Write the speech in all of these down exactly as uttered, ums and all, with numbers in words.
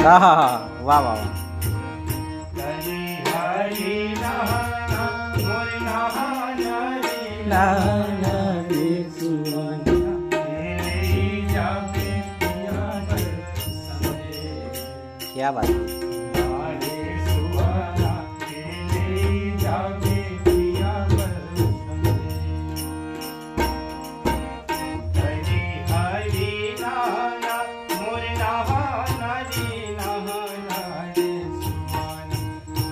हाँ, हाँ, हाँ, वाह, वाह, वाह। हरी हरी नहाना, मोर नहाना रे, नहाना रे सुमन। ले जाबे पिया बर संदेश। क्या बात है। नहाए सुमन, ले जाबे पिया बर संदेश। हरी हरी नहाना, मोर नहाना रे, नहाना रे सुमन।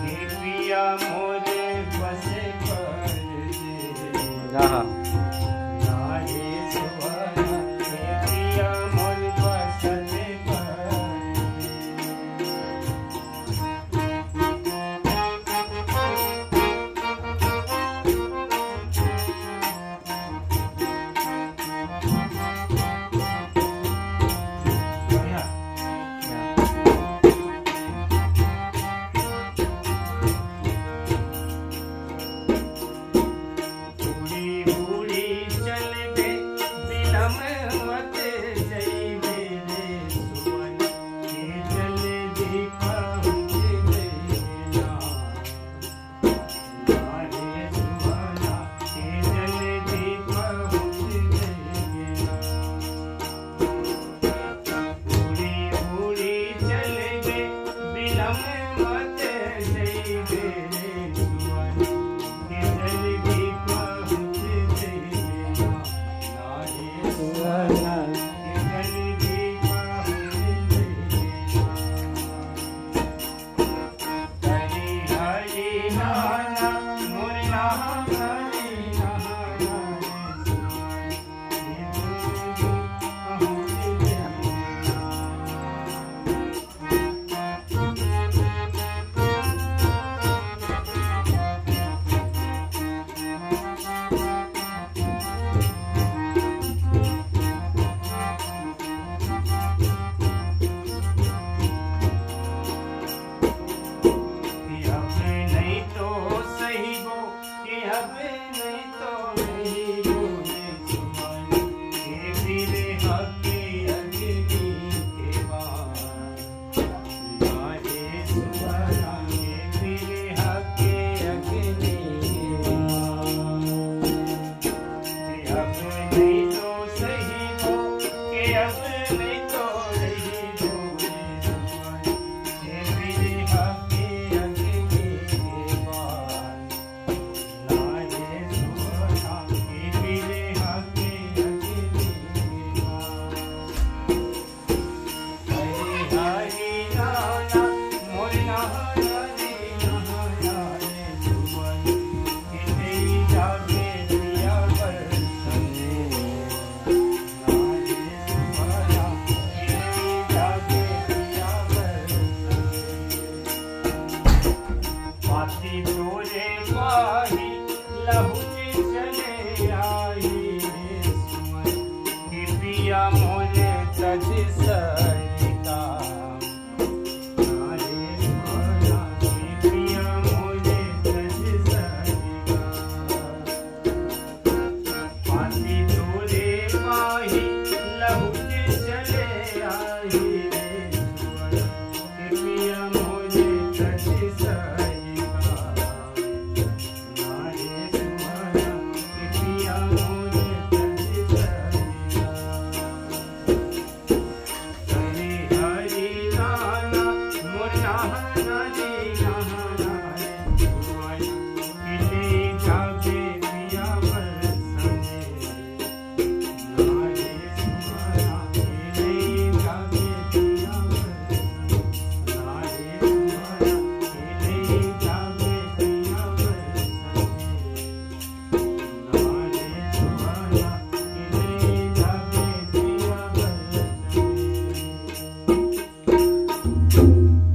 हे पिया मोर बसे परदेस। आहा। नहाए सुमन, हे पिया मोर बसे परदेस।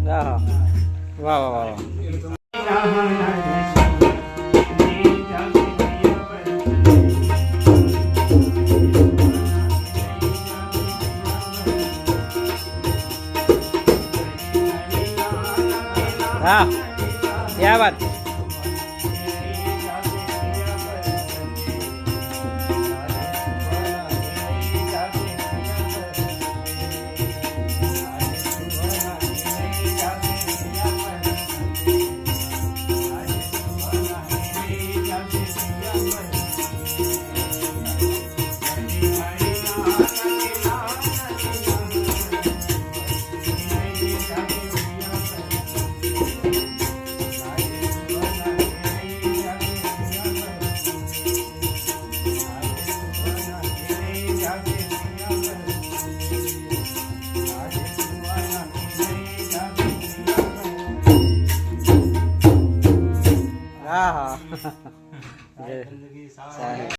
आहा। वाह, वाह, वाह, वाह। हाँ।